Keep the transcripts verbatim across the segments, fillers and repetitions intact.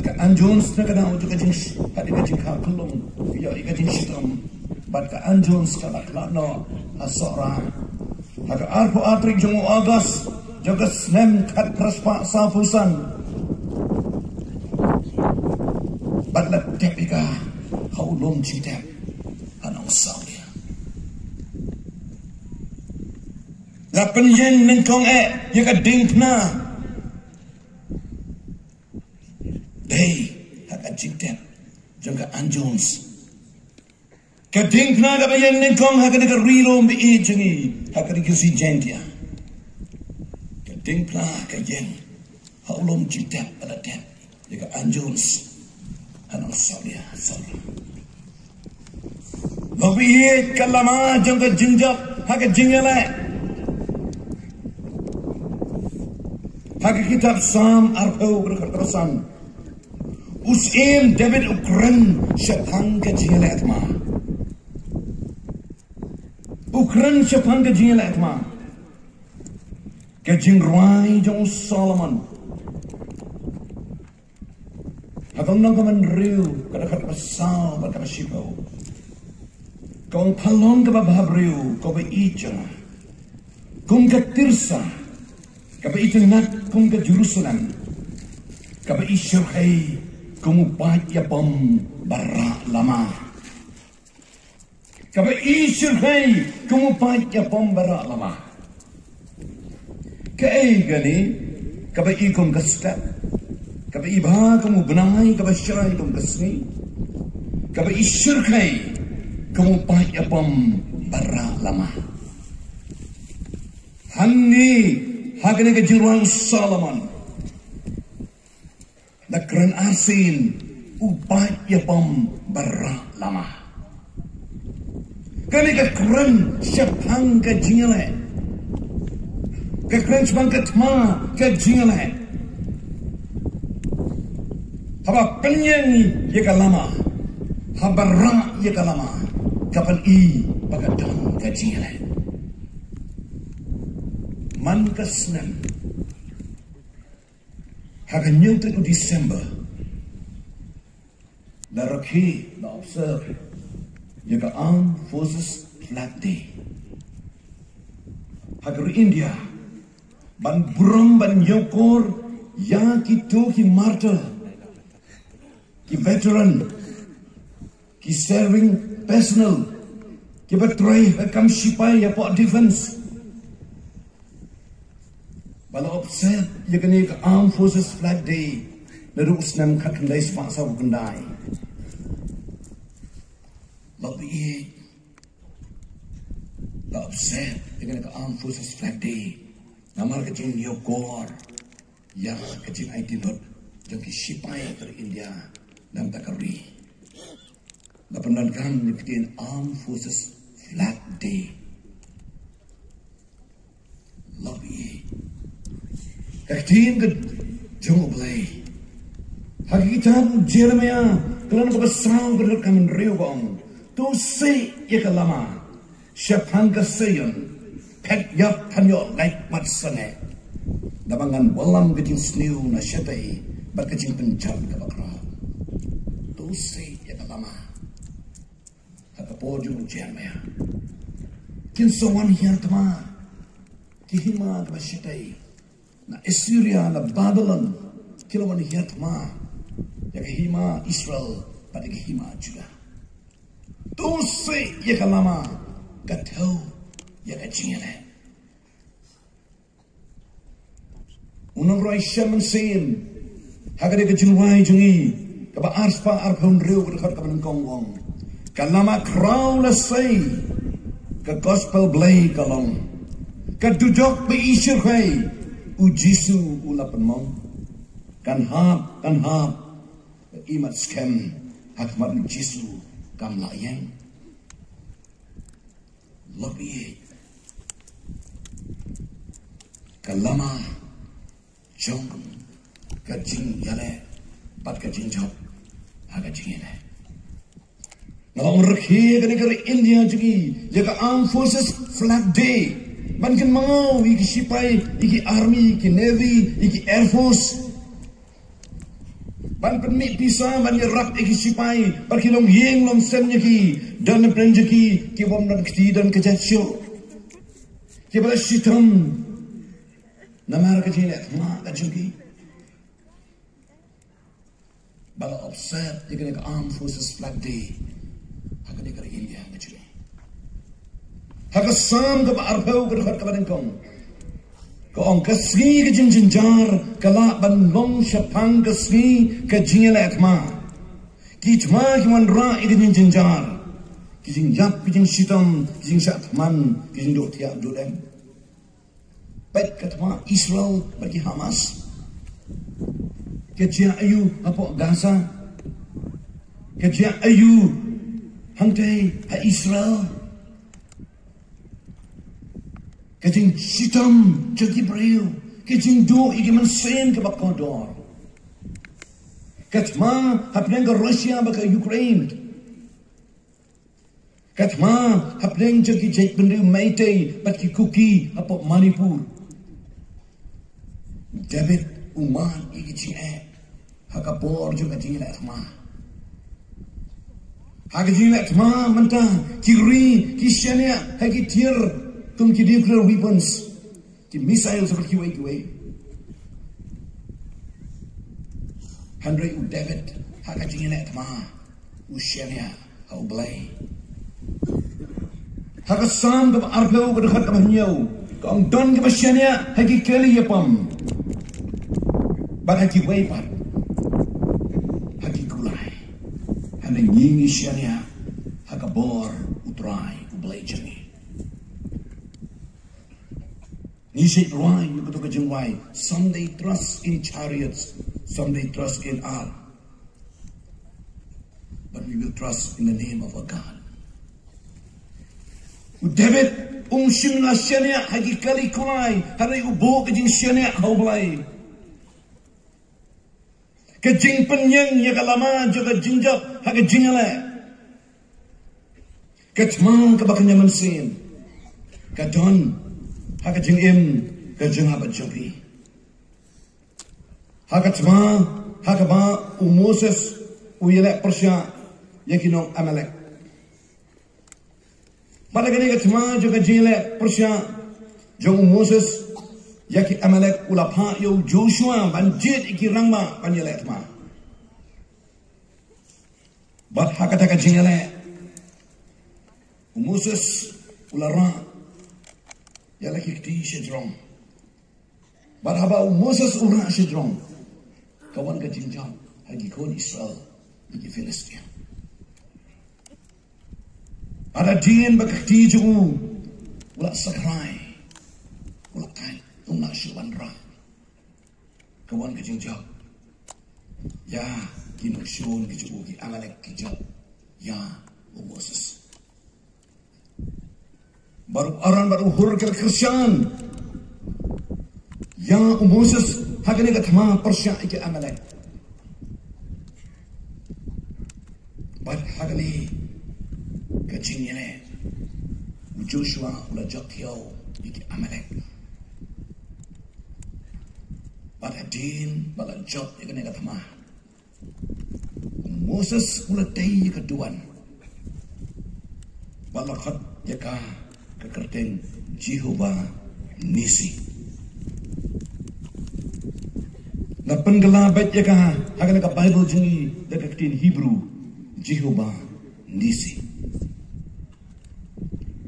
Ka Ann Jones na ka daw jong ka jing, ka dei ka jingkha khlung, ïa ka jingshitom. Bad ka Ann Jones ka la khlad noh ha Sohra ha ka arphew ar tarik jong u August jong ka snem khatphra spah sawphew san. Bad la tep ïa ka ha u lum jingtep ha Nongsawlia. La pynïeng nyngkong eh ïa ka diengphna. Dei ha ka jingtep jong ka Ann Jones. Ka diengphna kaba ïeng nyngkong ha kane ka ri lum ba ïeit jong ngi, ha kane ka Ri Jaintia. Ka diengphna ka ïeng ha u lum jingtep ba la tep ïa ka Ann Jones ha Nongsawlia, Sohra. Lok ba ïeit, ka lama jong ka jingjop ha ka jingïaleh. Ha ka kitab Salm arphew, ka dkhot kaba san, u syiem David u kren shaphang ka jingïaleh thma. U kren shaphang ka jingïaleh thma. Ka jingrwai jong u Solomon, ha ka lynnong kaba hynriew, ka dkhot kaba saw bad kaba shiphew, ka ong: Pha long kaba bhabriew, ko Baieid jong nga, kum ka Tirsa, kaba itynnad kum ka Jerusalem, kaba ishyrkhei kum u paid ïapom ba rah lama. Kaba ishyrkhei kum u paid ïapom ba rah lama. Kaei kane kaba i kum ka step, kaba ibha kum u bnai, kaba shai kum ka sngi, kaba ishyrkhei kum u paid ïapom ba rah lama? Hangne ha kane ka jingrwai u Solomon, la kren arsien u paid ïapom ba rah lama. Kane ka kren shaphang ka jingïaleh. Ka kren shaphang ka thma ka jingïaleh. Haba pynïeng ïa ka lama, haba rah ïa ka lama, ka pyni ba ka don ka jingïaleh. Man ka snem, ha ka hynñiew tarik u December, la rakhe, la observe ïa ka Armed Forces Flag Day ha ka ri India, ban burom, ban ñiewkor ïa kito ki martyr, ki veteran, ki serving personnel, kiba trei ha ka kam shipai hapoh defense. Ba la observe ïa kane ka Armed Forces Flag Day naduh u snem khatkhyndai spah sawphew khyndai. Lok ba ïeit, la observe ïa kane ka Armed Forces Flag Day namar ka jingñiewkor ïa ka jingaiti lut jong ki shipai ka ri India na ka bynta ka ri. La pyndonkam ïa ka ktien Armed Forces Flag Day. Lok ba ïeit, ka ktien ka jong U Blei ha ka kitab u Jeremiah, ka lynnong kaba saw, ka dkhot kaba hynriew, ka ong: To sieh ïa ka lama shaphang ka Seion, phet ïap, phan ïoh leit mat sane, naba ngan wallam ka jingsniew na shatei bad ka jingpynjot kaba khraw. To sieh ïa ka lama. Ha ka por jong u Jeremiah, kin sa wan hiar thma ki hima kiba shatei na Assyria, na Babylon, ki la wan hiar thma ïa ka hima Israel bad ïa ka hima Judah. To sieh ïa ka lama, ka thew ïa ka jingïaleh. U nongrwai Shem mynsiem, ha kane ka jingrwai jong ngi kaba arspah arphew hynriew, ka dkhot kaba nyngkong, u ong: Ka lama khraw la sei, ka gospel Blei ka long. Ka dujok ba ishyrkhei, U Jisu u la pynmong. Kan hap, kan hap, ka imat skhem ha khmat U Jisu kam lah ïeng. Lok ba ïeit, ka lama jong ka jingïaleh bad ka jingjop ha ka jingïaleh. Nga la ong rakhe ïa kane ka ri India jong ngi ïa ka Armed Forces Flag Day, ban kynmaw ïa ki shipai, ïa ki army, ïa ki navy, ïa ki air force. Ban pynmih pisa ban ïarap ïa ki sipai, bad ki long ïing long sem ïa ki, don na pdeng jong ki, ki bym don kti don ka jait shuh. Ki ba la shitom. Namar ka jingïaleh thma ka jong ki. Ba la observe ïa kane ka Armed Forces Flag Day ha kane ka ri India ka jong ngi. Ha ka Salm kaba arphew ka dkhot kaba nyngkong ka ong, ka sngi ka jingjynjar ka lah ban long shaphang ka sngi ka jingïaleh thma. Ki thma ki wanrah ïa ka jingjynjar, ki jingïap, ki jingshitom, ki jingshah thman, ki jingduh thiah duh dem. Peit ka thma Israel bad ki Hamas. Ka jia aiu hapoh Gaza? Ka jia aiu hangtei ha Israel? Ka jingshitom jong ki briew, ka jingduh ïa ki mynsiem kaba kordor. Ka thma hapdeng ka Russia bad ka Ukraine. Ka thma hapdeng jong ki jaitbynriew Meitei bad ki Kuki hapoh Manipur. David u mad ïa ki jingeh ha ka bor jong ka jingïaleh thma. Ha ka jingïaleh thma mynta ki ri ki shaniah ha ki tiar kum ki nuclear weapons, ki missiles bad kiwei kiwei. Hynrei u David ha ka jingïaleh thma u shaniah ha U Blei. Ha ka Salm kaba arphew ka dkhot kaba hynñiew ka ong, don kiba shaniah ha ki kali ïapom bad ha kiwei pat ha ki kulai. Hynrei ngi ngi shaniah ha ka bor U Trai U Blei jong ngi. Ngi shait rwai ïa kato ka jingrwai, some they trust in chariots, some they trust in arm, but we will trust in the name of our God. U David um shym la shaniah ha ki kali kulai, hynrei u buh ka jingshaniah ha U Blei. Ka jingpynïeng ïa ka lama jong ka jingjop ha ka jingïaleh. Ka thma kaba kynja mynsiem ka don ha ka jingim ka jong nga bad jong phi. Ha ka thma ha kaba u Moses u ïaleh pyrshah ïa ki nong Amalek. Bad ha kane ka thma jong ka jingïaleh pyrshah jong u Moses ïa ki Amalek, u la phah ïa u Joshua ban jied ïa ki rangbah ban ïaleh thma. Bad ha kata ka jingïaleh u Moses u la rah ïa la ki kti shajrong. Bad haba u Moses u rah shajrong, ka wan ka jingjop ha ki khun Israel na ki Philistia. Bad hadien ba ka kti jong u u la sakrai, u la kait, um lah shuh ban rah, ka wan ka jingjop ïa ki nongshun ki jong u, ki Amalek ki jop ïa u Moses. Bad u Aaron bad u Hur ki la kyrshan ïa u Moses ha kane ka thma pyrshah ïa ki Amalek. Bad ha kane ka jingïaleh u Joshua u la jop thiaw ïa ki Amalek. Bad hadien ba la jop ïa kane ka thma, u Moses u la tei ïa ka duwan bad la khot ïa ka ka kyrteng Jehovah Nissi. Nga pynkylla beit ïa ka ha kane ka Baibl jong ngi da ka ktien Hebrew, Jehovah Nissi.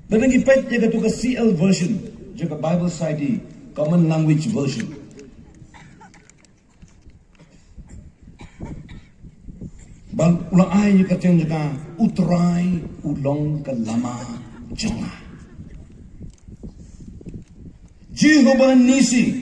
Lada ngi peit ïa kato ka C L version jong ka Bible Society Common Language Version, bad u la ai ïa ka kyrteng jong ka, U Trai u long ka lama jong nga. Jehovah Nissi,